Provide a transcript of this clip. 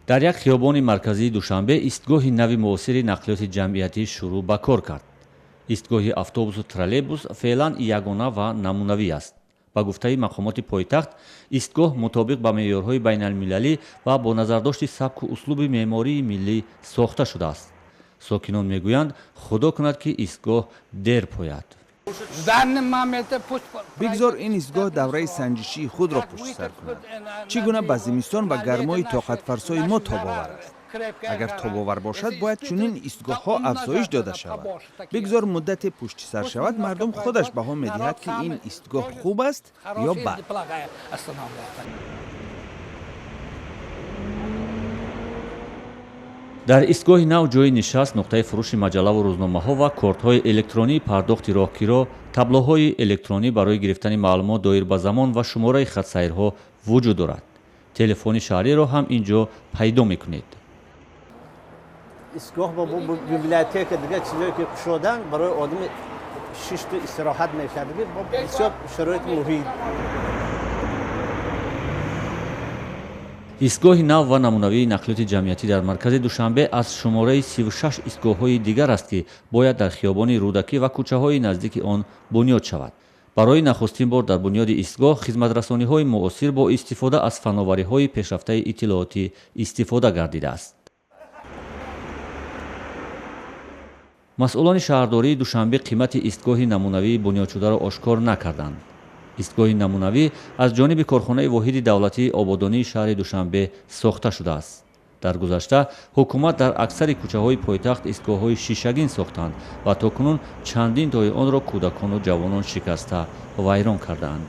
Дар як хиёбони марказии Душанбе истгоҳи нави муосири нақлиёти ҷамъиятӣ шурӯъ ба кор кард. Истгоҳи автобусу троллейбус феълан ягона ва намунавӣ аст. Ба гуфтаи мақомоти пойтахт, истгоҳ мутобиқ ба меъёрҳои байналмилалӣ ва бо назардошти сабку услуби меъмории миллӣ сохта шудааст. Сокинон мегӯянд, худо кунад, ки истгоҳ дер пояд. Бигзор ин истгоҳ давраи санҷишии худро пушти сар кунад. Чӣ гуна ба зимистон ва гармои тоқатфарсои мо тобовар аст? Агар тобовар бошад, бояд чунин истгоҳҳо афзоиш дода шавад. Бигзор муддате пушти сар шавад, мардум худаш баҳо медиҳад, ки ин истгоҳ хуб аст ё бад. Дар истгоҳи нав ҷойи нишаст, нуқтаи фурӯши маҷаллаву рӯзномаҳо ва кортҳои электронии пардохти роҳкиро, таблоҳои электронӣ барои гирифтани маълумот доир ба замон ва шумораи хатсайрҳо вуҷуд дорад. Телефони шаҳриро ҳам ин ҷо пайдо мекунед. Истгоҳ бо библиотека, дигар чизое ки кушодан, барои одами шишту истироҳат мешавад, бисёр шароити муҳит. Истгоҳи нав ва намунавии нақлиёти ҷамъиятӣ дар маркази Душанбе аз шумораи 36 истгоҳҳои дигар аст, ки бояд дар хиёбони Рӯдакӣ ва кӯчаҳои наздики он бунёд шавад. Барои нахустин бор дар бунёди истгоҳ хизматрасониҳои муосир бо истифода аз фановариҳои пешрафтаи иттилоотӣ истифода гардидааст. Масъулони шаҳрдории Душанбе қимати истгоҳи намунавии бунёдшударо ошкор накарданд. Истгоҳи намунавӣ аз ҷониби корхонаи воҳиди давлатии ободонии шаҳри Душанбе сохта шудааст. Дар гузашта ҳукумат дар аксари кӯчаҳои пойтахт истгоҳҳои шишагин сохтанд ва то кунун чандин тои онро кӯдакону ҷавонон шикаста вайрон кардаанд.